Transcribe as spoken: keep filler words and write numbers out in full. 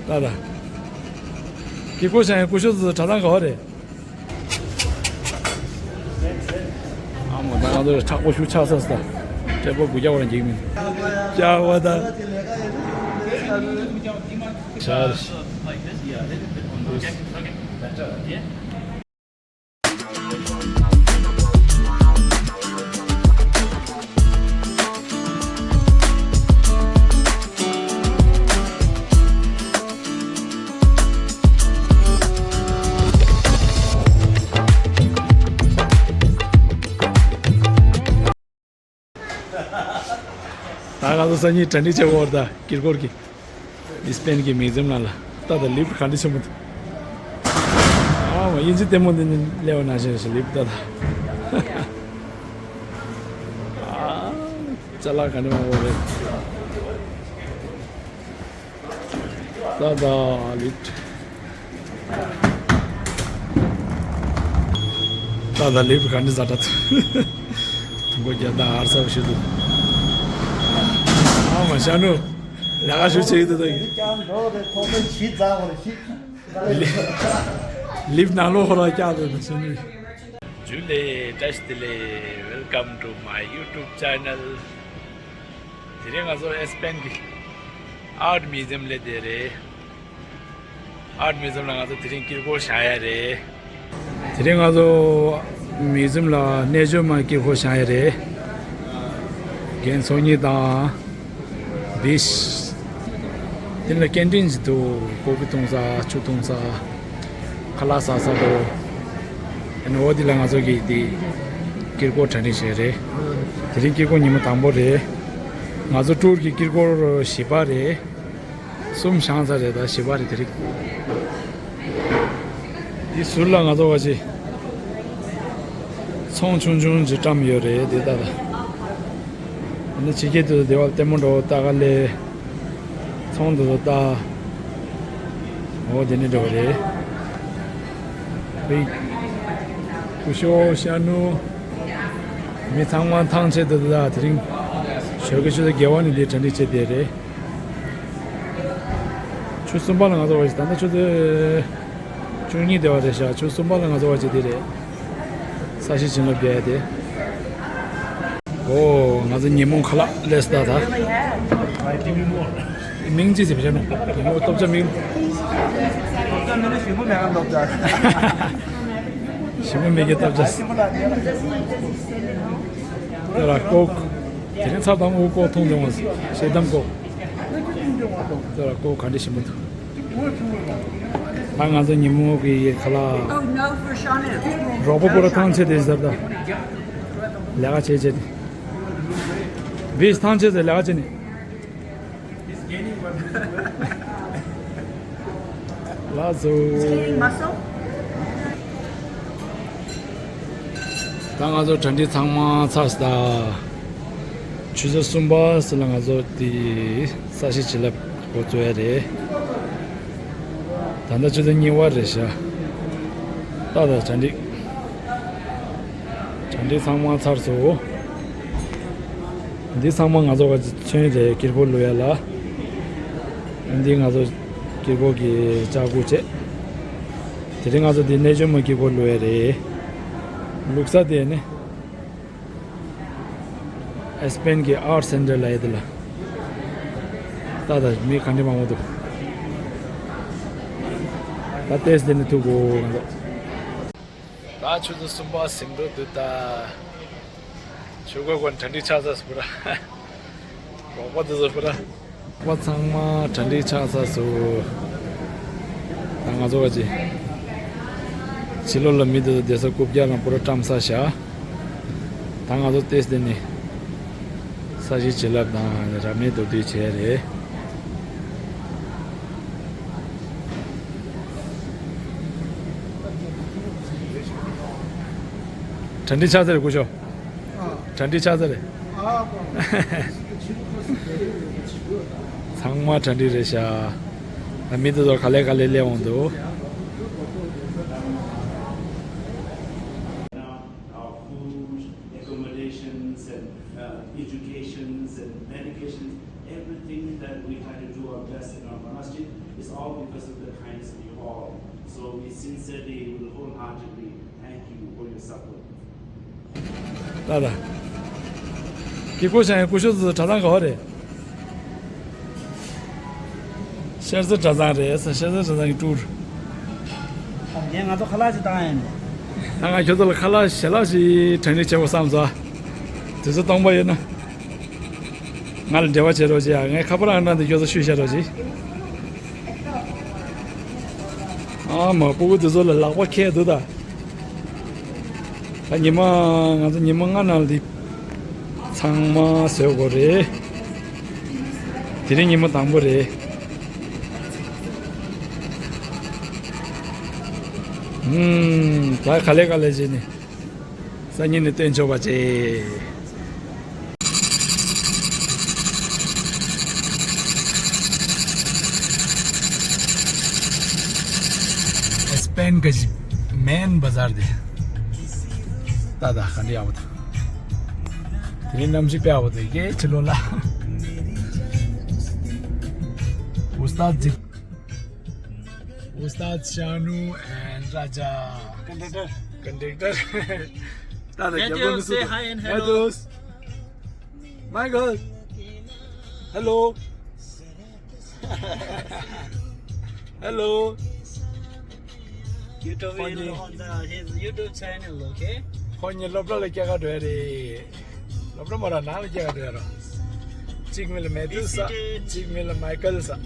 ད་ད། ཀི་ཀོ་ཤང་ཡང་ཀུ་ཤོ་ཚོ་གྲྭ་ཚང་ག་བ་རེད། ཨ་མ་ད་ང་ཚོ་མཁྲེགས་པོ་ཞུ་ཆགས་ས་ས། སྤྲད་པོ་དགུ་རྒྱ་བ་རང་འགྱིག་མིན། ཀྱ་བ་ད། ཤར། ད་ང་ཚོ་སང་ཉིན་གྲ་སྒྲིག་བྱེད་དགོས་རེད་ད། ཀིར་ཀོར་གྱི་ཨི་སི་པན་གྱི་མིའུ་ཛིམ་ནང་ལ། ད་ད་ལིབ་ག་འདྲ་ཆེན་པོ་འདུག་ཨ་མ་དབྱིན་ཇི་ལྟད་མོ་འདི་ནི་སླེབས་པ་ནང་བཞིན་རེད་ཤག་ལིབ་ད་ད། ཨ། ཅ་ལག་ག་འདྲ་མང་པོ་རེད། ད་ད་ལིབ། ད་ད་ལིབ་ག་འདྲ་ཟ་ད། མགོ་རྒྱ་ད་ཨར་ས་བ་ཞུ་དུ། ཨ་མ་ཤ་ནུ། ལ་ག་ཞུ་ཆེ་ཡི་དུ་ད་གི། ལིབ་ནང་ལོགས་ཧོ་ར་ཀྱ་དུ་ད་ཤ་ནུ། ཇུ་ལེ། བཀྲ་ཤིས་བདེ་ལེགས། Welcome to my YouTube channel. དེ་རིང་ང་ཚོ་ཨི་སི་པན་གྱི་ཨར་ཊི་མིའུ་ཛིམ་སླེབས་བསྡད་རེད། ཨར་ཊི་མིའུ་ཛིམ་ལ་ང་ཚོ་དེ་རིང་ཀིར་ཀོར་བཞག་ཡ་རེད། དེ་རིང་ང་ཚོ་མིའུ་ཛིམ་ལ་རྣལ་འབྱོར་མ་ཀིར་ཀོར་བཞག་ཡ་རེད། རྒན་ཚོགས་གཉིས་དང་། འདི། དེ་ལ་ཀན་ཊིན་ཞིག་འདུག་ཀོ་ཕི་འཐུང་ས། ཆུ་འཐུང་ས། ཁ་ལག་ཟ་ས་འདུག་ཨ་ནི་འོ་འདི་ལ་ང་ཚོ་གིས་འདི་ཀིར་ཀོར་གྲ་སྒྲིག་བྱས་རེད། དེ་རིང་ཀིར་ཀོར་ཉི་མ་དང་པོ་རེད། ང་ཚོ་ཊུར་གྱི་ཀིར་ཀོར་བཞི་པ་རེད། གསུམ་བཞེངས་ཚར་རེད། ད་བཞི་པ་རེད་དེ་རིང་། འདི་ཟུར་ལ་ང་ཚོ་བ་ཅི། ཚོང་ཆུང་ཆུང་ཅིག་བཀྲམ་ཡོད་རེད་དེ་ལྟ་ད། ཨ་ནི་ཕྱི་རྒྱལ་དུ་སྡེ་བ་ལྟད་མོ་འགྲོ་ལྟ་ག་ལེ། ཚོང་དུ་ལྟ། འོ་དེ་ནི་འགྲོ་རེད། བི། ཀུ་ཤོ་ཤ་ནུ། མི་ཚང་མ་ཐང་ཆད་དུ་ལྟ་དེ་རིང་། ཞོགས་ཀྱི་ཆུ་ཚོད་བརྒྱད་པ་ནས་འདི་གྲ་སྒྲིག་བྱས་བསྡད་རེད། ཆུ་གསུམ་པ་ལ་ང་ཚོ་བ་ཞིག་ད་ལྟ་ཆུ་ཚོད་བཅུ་གཉིས་དེ་བ་རེད་ཤག་ཆུ་གསུམ་པ་ལ་ང་ཚོ་བ་ཅིག་དེ་རེད། ས་གཞི་བྱིན་རླབས་རྒྱག་ཡ་དེ། ཨོ་ང་ཚོ་ཉིན་མོ་ཁ་ལག་སླེབས་ད་ད། མིང་ཅི་ཟེར་བྱས་ནོ། ཉིན་མོ་སྟོབས་ཆ་མིང་། སྟོབས་ཆ་མིང་ལ་ཞིམ་པོ་མེད་ག་སྟོབས་ཆ། ཞིམ་པོ་མེད་ཀྱི་སྟོབས་ཆ། ཞིམ་པོ་ལ་དེ་ལ་ཀོག་དེ་རིང་ཚ་དམ་འུ་ཀོག་འཐུང་འདོད་ང་ཞེ་དམ་ཀོག་དེ་ལ་ཀོག་ག་འདྲ་ཞིམ་པོ་འདུག་ད་ང་ཚོ་ཉིན་མོ་གི་ཁ་ལག Oh, no, for Charlotte. རོགས་པ་པོ་ར་ཐང་ཆད་དེ་ཟེར་ད། ལས་ཀ་བྱེད་བྱེད་དེ། བིས་ཐང་ཆད་ཟེར་ལས་ཀ་བྱེད་ནི། ལགས་སོ། Gaining muscle? ད་ང་ཚོ་གྲ་སྒྲིག་ཚང་མ་ཚར་སོང་ད། ཆུ་ཚོད་གསུམ་པ་ཙམ་ལ་ང་ཚོ་དེ་ས་གཞི་བྱིན་རླབས་འགོ་བཙུགས་ཡ་རེད། ད་ལྟ་ཆུ་ཚོད་གཉིས་པ་རེད་ཤག་ད་ད་གྲ་སྒྲིག་གྲ་སྒྲིག་ཚང་མ་ཚར་སོང་། འདི་ཚང་མ་ང་ཚོ་ག་ཚོན་རེད། ཀིར་ཀོར་བླུག་ཡ་ལ། འདི་ང་ཚོ་ཀིར་ཀོར་གྱི་ལྕགས་སྐུད་བྱས། དེ་རིང་ང་ཚོ་འདི་རྣལ་འབྱོར་མ་ཀིར་ཀོར་བླུག་ཡ་རེད། བླུག་ས་དེ་ནི་ཨེ་སི་པན་གྱི་ཨར་སེན་ཊར་ལ་ཡོད་དེ་ལ། ད་ད་མི་ག་འདྲ་མང་པོ་འདུག་ད་ཏེས་དེ་ནི་ཐུག་གོ་ང་ཚོ། ད་ཆུ་ཚོད་གསུམ་པ་ཟིན་འགྲོ་འདུག་ད། ཆུ་འགོ་གོན་གྲ་སྒྲིག་ཆགས་ཚར་སོང་ར། རོགས་པ་དེ་ཚོ་སྤུ་ར། རོགས་པ་ཚང་མ་གྲ་སྒྲིག་ཆགས་ཚར་སོང་། ད་ང་ཚོ་བ་ཅི། ཕྱི་ལོགས་ལ་མི་དེ་ཚོ་བསྡད་ས་རྐུབ་བཀྱག་ནང་སྤུ་ར་བཀྲམ་ཚར་ཤག་ད་ང་ཚོ་ཏེས་དེ་ནི། ས་གཞི་བྱིན་རླབས་དང་རབ་གནས་མདོར་བསྡུས་བྱས་རེད། གྲ་སྒྲིག་ཆགས་ཚར་རེད་སྐུ་ཞབས། གྲ་སྒྲིག་ཆགས་ཚར་རེད། ཚང་མ་གྲ་སྒྲིག་རེད་ཤག་ད་མི་དེ་ཚོ་ག་ལེ་ག་ལེ་སླེབས་འོང་འདུག Our food, accommodations, and uh, educations and medications. Everything that we try to do our best in our monastery is all because of the kindness of you all. So we sincerely, we wholeheartedly thank you for your support. ད་ད། ཀི་ཀོ་ཤང་ཀུ་ཤོ་ཙི་གྲྭ་ཚང་ག་བ་རེད། ཤར་རྩེ་གྲྭ་ཚང་རེད་ཟེར། ཤར་རྩེ་གྲྭ་ཚང་གི་ཀྲུའུ། ད་ངས་ང་ཚོ་ཁ་ལག་ཅིག་བཏང་ཡིན། ད་ང་ཁྱོད་ཚོ་ལ་ཁ་ལག་ཞལ་ལག་ཞིག་གྲ་སྒྲིག་བྱེད་དགོས་བསམ་སོང་། དུས་ཚོད་སྟོང་པ་ཡོད་ན། ང་ལ་འབྲེལ་བ་བྱེད་རོགས་བྱེད་ཨ། ངས་ཁ་པར་ཨང་གྲངས་དེ་ཁྱོད་ཚོ་ཤོད་བཞག་རོགས་བྱེད། ཨ་མ། སྤུ་གུ་དེ་ཚོ་ལ་ལག་པ་ཁེལ་འདུག་ད། ད་ཉི་མ། ང་ཚོ་ཉི་མ་ལྔ་ནང་ལ་འདི་ཚང་མ་བཟོས་དགོས་རེད། དེ་རིང་ཉི་མ་དང་པོ་རེད། ཨུམ། ད་ག་ལེ་ག་ལེ་བྱས་ནས་སང་ཉིན་ནས་སྟོན་ཆོག་པ་བྱེད། སྤེན་གྱི་མེན་བ་ཛར་དེ། ད་ད་ག་འདྲ་ཡག་པོ་འདུག་དེ་རིང་གནམ་གཤིས་དཔེ་ཡག་པོ་འདུག་ཀྱེ་ཕྱི་ལོགས་ལ། ཨུ་སྟཱད་ཛི། ཨུ་སྟཱད་ཤ་ནུ་and Raja. Conductor. Conductor. ད་ད་རྒྱལ་པོ་མི་སུ། Matthew, say hi and hello. Matthew. Michael. Hello. Hello. YouTube on the, his YouTube channel, okay? ཁོ་གཉིས་སློབ་གྲྭ་ལ་སྐྱེལ་ག་འགྲོ་ཡ་རེད། སློབ་གྲྭ་མ་ར་ནང་ལ་སྐྱེལ་ག་འགྲོ་ཡ་རོ། གཅིག་མིང་ལ་མེ་ཐིའུ་ཟེར། གཅིག་མིང་ལ་མའི་ཀལ་ཟེར།